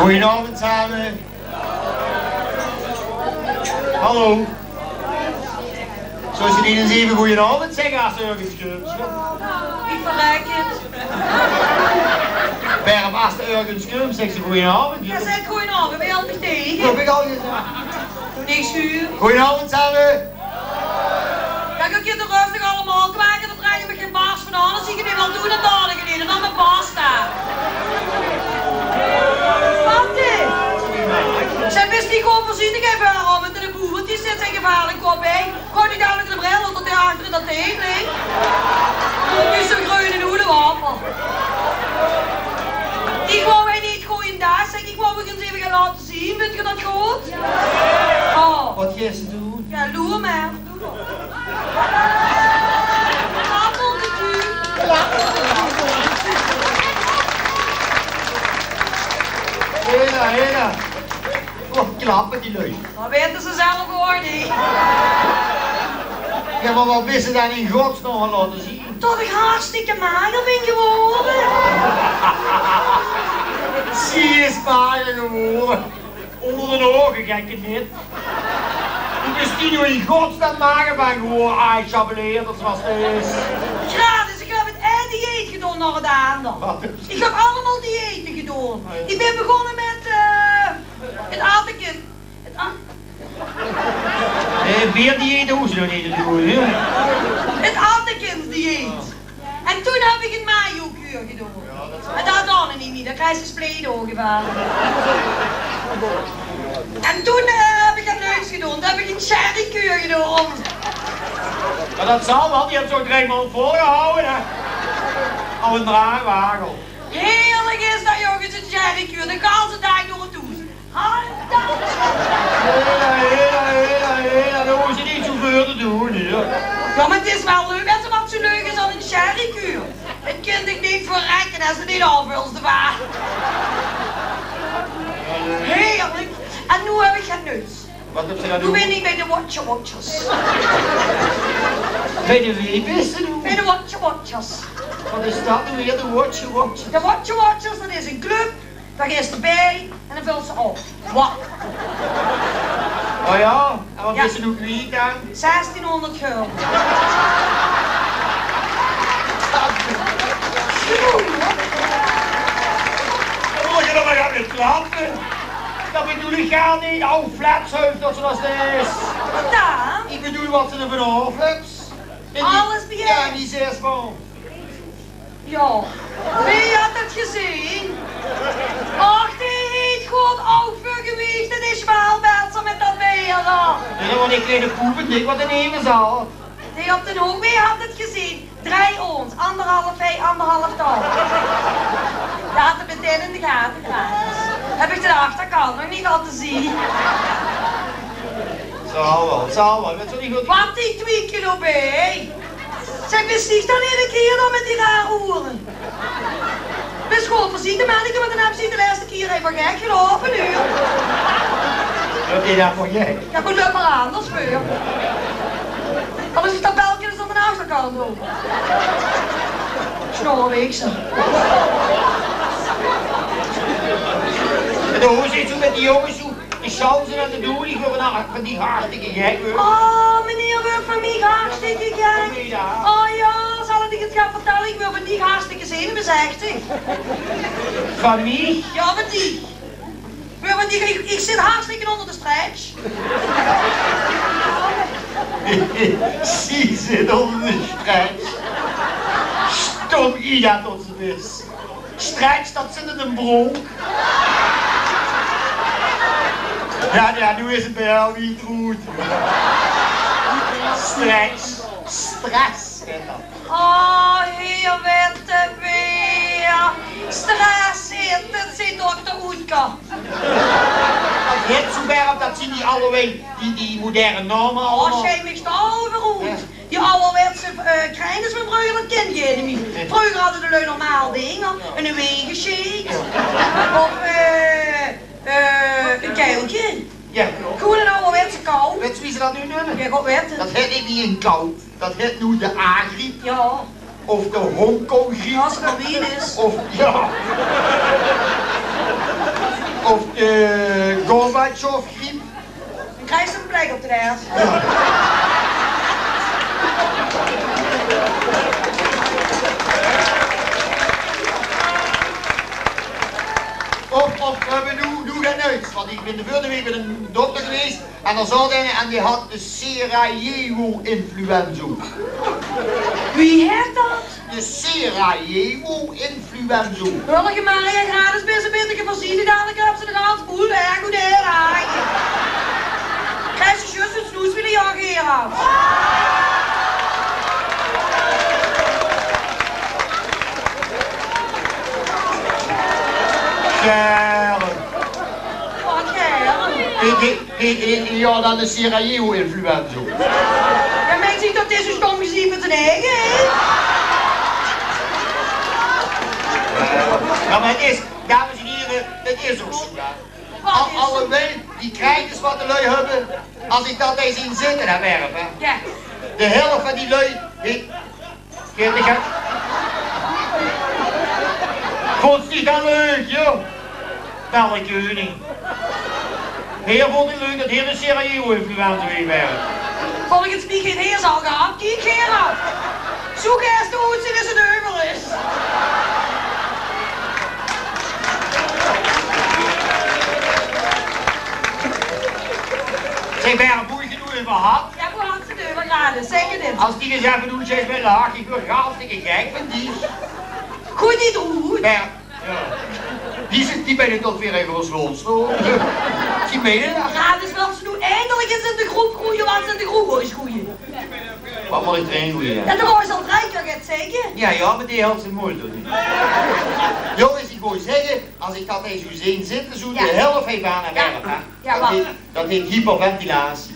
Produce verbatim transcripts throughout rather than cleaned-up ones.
Goojenaovend same. Hallo. Zóws se neet ins eve goojenaovend zègke es se örges kums? Ich verrek 't. Waeróm, es se örges kums, zègks se goojenaovend? Jao, zèk goojenaovend, wae help mich tege? Höb ich al gezag. Doe niks huur. Goojenaovend same. Jao, kèk, geer doot röstig allemaol kwake, dao trèk ich mich gein bars van aan. Es ich 't neet wil doon, dan doon ich 't neet. En dan mit basta. Wat is? Zèk, bis neet gewoon veurzichtig, hè, veur, want de boer, die zit zich gevaarlijk op, hè. Gooi die dadelijk de bril onder de achter in dat tegenlicht. Die is zo'n greune hoedewappel. Ich wou 'm neet goojendaag zègke, ich wou 'm ins eve gaon laote zien. Vinjt geer dat good? Oh. Wat geis se doon? Jao, loer mer. Appel de tuut. Hela, hela. Wat klappe die lui. Dat weite ze zelf ouch neet. Jao, mer wat bis se dan in godsnaam aan 't laote zien? Dat ich hartstikke mager bin gewore. Zie is mager gewore. Ónger de ouge, gekke nit. Wie bis doe noe in godsnaam mager van gewore, Aai Sjabeleerders, wat is? Gratis, ich höb 't ein dieet gedoon nao 't anger. Wat? Ich höb allemaol dieete gedoon. Oh, jao. Ich bin begós mit, eh, 't Attekins. 't A-, Eh, veer dieete hoofs se nog neet te doon, hè? 't Attekinsdieet. En toen höb ich ein mayo-kuur gedoon. En dat doon ich neet mie, dan kriegs se spleetoge van. En toen, eh, höb ich get leuks gedoon. Toen höb ich ein sherrykuur gedoon. Mer dat zal waal, die höbs se ouch direk mer volgehawwe, hè? Al ein draagwage. Heerlijk is dat, jónges, ein sherrykuur. De ganse daag door 't hoes. Hela, hela, hela, hela, dao hoofs se neet zoe väöl te doon, hè. Jao, mer 't is waal leuk, wèts se wat zoe leuk is aan ein sherrykuur? 't Kint dich neet verrekke es se 't neet aafvöls, de vaat. Heerlijk. En noe höb ich get nuts. Wat höbs se dan noe? Noe bin ich bie de Watje Watjes. Bie de wie bis se noe? Bie de Watje Watjes. Wat is dat noe weer, de Watje Watjes? De Watje Watjes, dat is ein club. Dao geis se bie en dan völs se op. Wat? Oh jao? En wat is 't noe kwiet dan? Zestienhóngerd gulde. Dan mót se nog mer gaon klappe. Dat bedoel ich gaar neet, aw fletshuif, dat se dat is. Wat dan? Ich bedoel wat se d'r van aaf höbs. Alles bie-ein. Jao, in die zes maond. Jao. Wae haet dat gezeen? Och, die heet good aw veur gewiech. Dat is waal baeter mit dat waer. Jao, want ich kreeg de poep en dik wat in eve zaot. Die op den hook, wae haet dat gezeen? Drei oons, anderhalf hei, anderhalf dao. Dae haet 't metein in de gate gehaold. Höb ich de achterkant nog neet laote zien. Zal waal, zal waal. Wat zal ich good... Wat, die twieë kilo bie? Zèk, bis dich dan eder kier dan mit die raar oere? Bis good veurzichtig, menneke, want dan höbs se de lèste kier eigelik gek geloupe, huur. Wat is dat veur gek? Jao, good, loup mer anders veur. Anders is dat belke ins aan de achterkant op. Snorreweekse. En hoe zit 't zoe mit die jónges? De sjans dat de doelie veur ein, van die hartstikke gek, huur. Oh, meneer weurt van mich hartstikke gek. Oh jao, zal ich dich ins gaon vertèlle? Ich weurt van dich hartstikke zenuwbezetteg. Van mich? Jao, van dich. Weurt van dich, ich, ich zit hartstikke ónger de stretch. Zie zit ónger de stretch. Stom, Ida, tot ze is. Stretch, dat zit in ein brook. Jao, jao, noe is 't bie häör neet good. Stretch, stress, zit dat. Oh, heer, wèt 't weer. Stress, zit 't, zit dokter Oetker. Dat heet zoe werp, dat zien die allewei, die, die moderne naome allemaol. Oh, sjei mich dao euver oet. Jao. Die awwerwetse, eh, krènges van vreuger, dat kènt geer neet mie. Nae. Vreuger hadde de lui normaal dinger. Jao. Ein wegesjeet. Jao. Of, eh, eh, ein kuilke. Jao. Gewoen ein awwerwetse kouw. Wèts se wie ze dat noe neume? Jao, god wèt 't. Dat heet neet mie ein kouw. Dat heet noe de A-griep. Jao. Of de Hongkong-griep. Jao, es 't mer wien is. Of, jao. Of de Gorbatsjov-griep. Krieg ze 'n plek op de wereld. Of, of, we höbbe noe, noe get nuits, want ich bin de vörrige waek bie de dokter gewaes en dao zaot eine en dae haw de Sarajevo-influenzo. Wie hèt dat? De Sarajevo-influenzo. Hullige Maria, Gradus, bis se beter geveurzichtig, dalik höbs se de ganse boel weg, good, hè, Haagje. Krieg se zjus 'n snoeswielerjaor, Gerard. Gerard. Wat, Gerard? Ich, ich, ich, ich, jao, dan de Sarajevo-influenzo. Jao, mins, ich daach, dit is 'n stom geziech van zien eige, hè? Jao, mer 't is, dames en hiere, 't is ouch zoe, hè. Al-, alhoewel die krietjes wat de lui höbbe, es ich dat ins zeen zitte, hè, Werf, hè. Jao. De helf van die lui, die Geer de gek? Vónjs dich dat leuk, jao? Welke keuning? Heer vónj 't leuk dat heer de Sarajevo-influenzo haet, Werf. Volges mich haet heer ze al gehad. Kiek, Gerard. Zoek ins de oetzending ins in euver is. Zeg, Werf, boe ich 't noe euver had? Jao, boe had Zèt, Gradus, zèk 't ins. Es die ins effe doet, zèk, ich bin lach, ich weur hartstikke gek van die. Goeie die droet. Mer, jao. Die zit, die bènne toch weer effe los, los, hoor. Die meine dat. Gradus, wils se noe eindelik ins in de groep groeie wat se in de groep wouws groeie? Wat mót ich d'rin groeie? Jao, dat wouws se al drei kier get zègke. Jao, jao, mer die hèlt zien moel toch neet. Jónges, ich wou zègke, es ich dat ins zoe zeen zitte, zoe de helf haet aan 't werk, hè. Jao, wat? Dat heet hyperventilatie.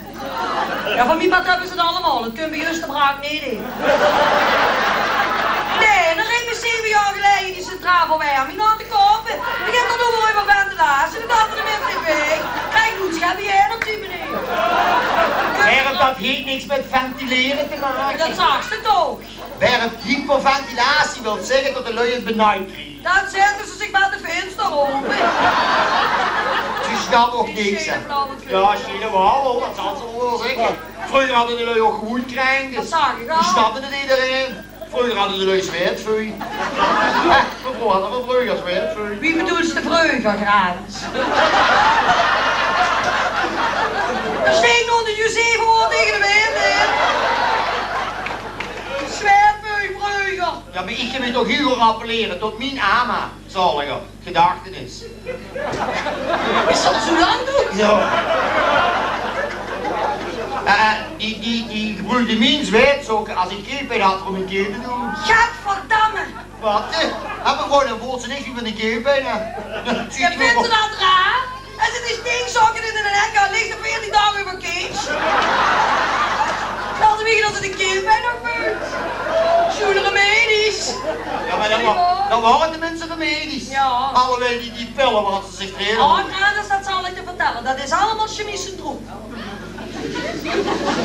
Jao, van mien part höbbe ze 't allemaol. 't Kump bie us de braak neet in. Nae, dao reed mich zeve jaor geleje die centraal verwerming aan te koupe. Begint d'r noe weer euver ventilatie. Dat dachte de minse, ich bön gek. Krieg noets, höb ich op die meneer. Mer dat heet niks mit ventilere te make. Dat zags se toch? Werf, hyperventilatie wilt zègke dat de lui 't benuid kriege. Dan zètte ze zich mer de vinster ope. Ze snappe ouch niks, hè. Jao, sjele waal, hoor, dat zal ze waal zègke. Vreuger hadde de lui ouch gewoen kreng, dus die snappe 't ederein. Vreuger hadde de lui zweitveu. Hè, mevrouw, hadde v'r vreuger zweitveu. Wie bedoels se vreuger, Gradus? D'r steit noe de José veur taenge de wind in. Zweitveu vreuger. Jao, mer ich kin mich toch hiel good rappelere tot mien ama, zaliger gedachtenis. Is dat zoe lang doed? Jao. Eh, eh, die, die, die gebroekde mien zwaetsokke es ich keepijn had veur mien keep te doon. Gadverdamme! Wat, eh? Höbbe v'r gewoon 'n volse nicht van de keepijn, hè? Jao, vinjs se dat raar? Es se die stinksokke in de hek ligse veertien daag euver kiks. Dan weit ich dat se de keepijn nog veultj. Zoe remedies. Jao, mer dat wa-, dat waore tenminste remedies. Jao. Alhoewel die, die pille wat ze zich krege. Oh, Gradus, dat zal ich dich vertèlle. Dat is allemaol chemisch troep.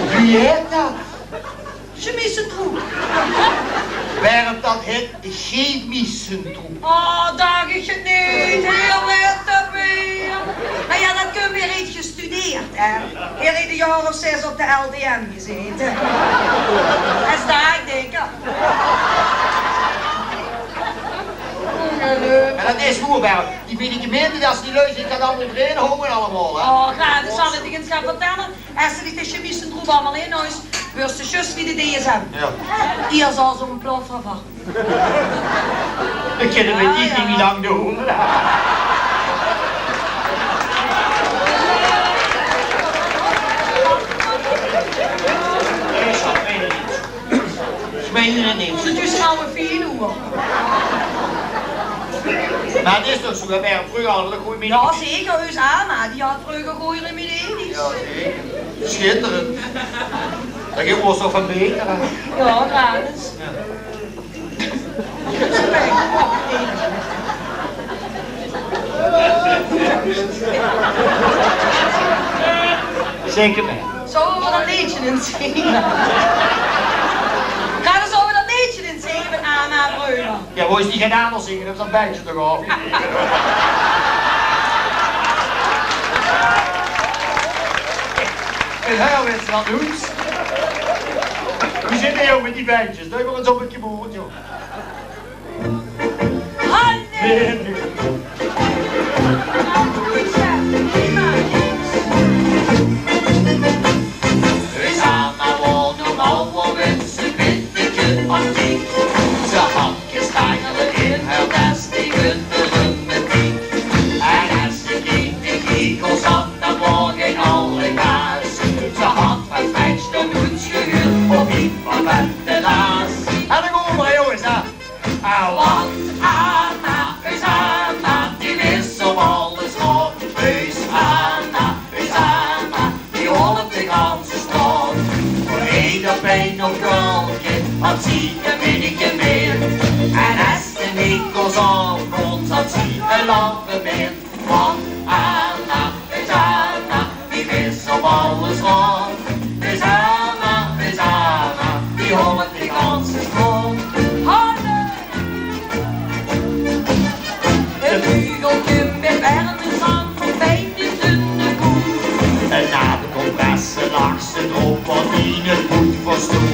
Wie heet dat? Chemisch troep. Werf, dat heet chemisch troep. Oh, dach ich 't neet. Heer weit 't weer. Mer jao, dat kump, heer heet gestudeerd, hè. Heer heet e jaor of zès op de L T M gezete. En stach, ich dink, jao. Mer dat is good, Werf. Die medicaminten, es die lui zich dat allemaol d'rin houwe allemaol, hè. Oh, Gradus, zal ich dich ins gaon vertèlle? Es se dich de chemisch troep allemaol inhouws, weurs se zjus wie de D S M. Jao. Iers al zoe'n ploffer van. Ich kin 't mit die ding neet lang doon. Ich mein 't neet. Zit dus gauw 'n fien oer. Mer 't is toch zoe, hè, vreuger hadde v'r gooj remedies. Jao, zeker. Eus ama, die had vreuger gooj remedies. Jao, zeker. Sjitterend. Dao geit 't waal nog van baeter, hè. Jao, Gradus. Jao. Zeker mer. Zólle v'r dat leedje ins zinge? Jao, dan zólle v'r dat leedje ins zinge mit Anna Breuer. Jao, wo is die gedaon al zinge? Dat is dat bandje toch al. En hei, wèt geer dat noe? Wie zit 't, jóng, mit die bendjes? Dat is waal ins op 't geboord, jóng. Is aan de wol nog ouderwetse bitteke antiek. Ze had gestangelen in haar beste gunde romantiek. En es ze keek de kiekels aan, dan wor in alle kaas. Ze had het venster oetgehuurd op iemand met de laas. En dan komen we, jongens, hè. Want Anna is Anna, die wis op alles rond. Is Anna, is Anna, die holp de ganse straot. Veur eder pien of kwelke had zie e middeke mit. En es de kiekels aafkoom, zat zie e lach mit. Want Anna is Anna, die wis op alles rond. Is Anna, is Anna, die holp de ganse straot. Hanne! E bugelke mit werme zand veur pien in de koel. En na de compresse lag ze drop, wat zie 't good verstoond.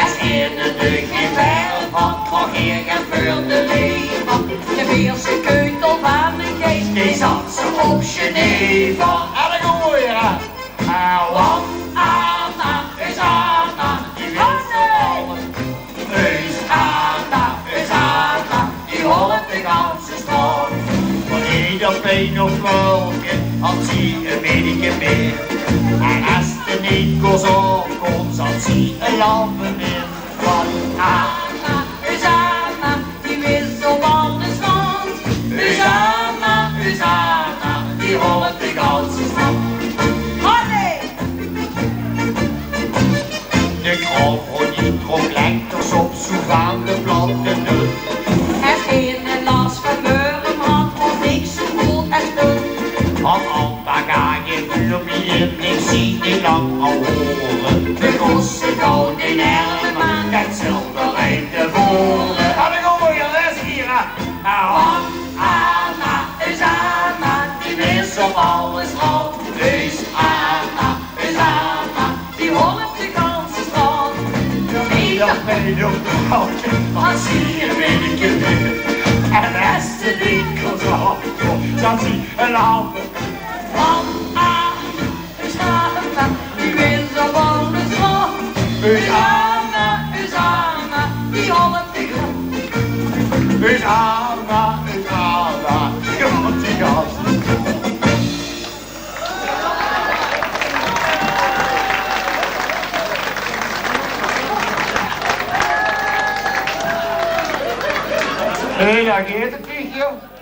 Es eine de gevaar had, krog hae 't veur de lever. De veerste keutel van de geest, die zat ze op Geneve. En dan gewoon weer, hè. Ah, want Anna is Anna, die wis alles. Is Anna, is Anna, die holp de ganse straot. Veur eder pien of kwelke had zie e middeke mit. En es de kiekels aafkoom, zat zie e lach mit. Want Anna is Anna, die wis op alles rond. Is Anna, is Anna, die holp de ganse straot. Allee! De kraam veur die trok lekkers op, zoe van de platte deur. Es eine las van Meurum had, of niks zoe good es deur. Had al bagage veur bie in, ik zie die lang al hore. De kosse gauw de erm aan, det zilver uit de voren. Had ik al weer les hier, hè? Want Anna is Anna, die wis op alles rond. Is Anna, is Anna, die holp de ganse straot. Jao, jao, jao. Wat zie 't, weit ik 't neet. En es de kiekels aafkoom, zat zie e lach mit. Want Anna is Anna, die wis op alles rond. Is Anna, is Anna, die holp de ganse. Is Anna, is Anna, die holp de ganse. Hé, dao geit 't neet, jóng.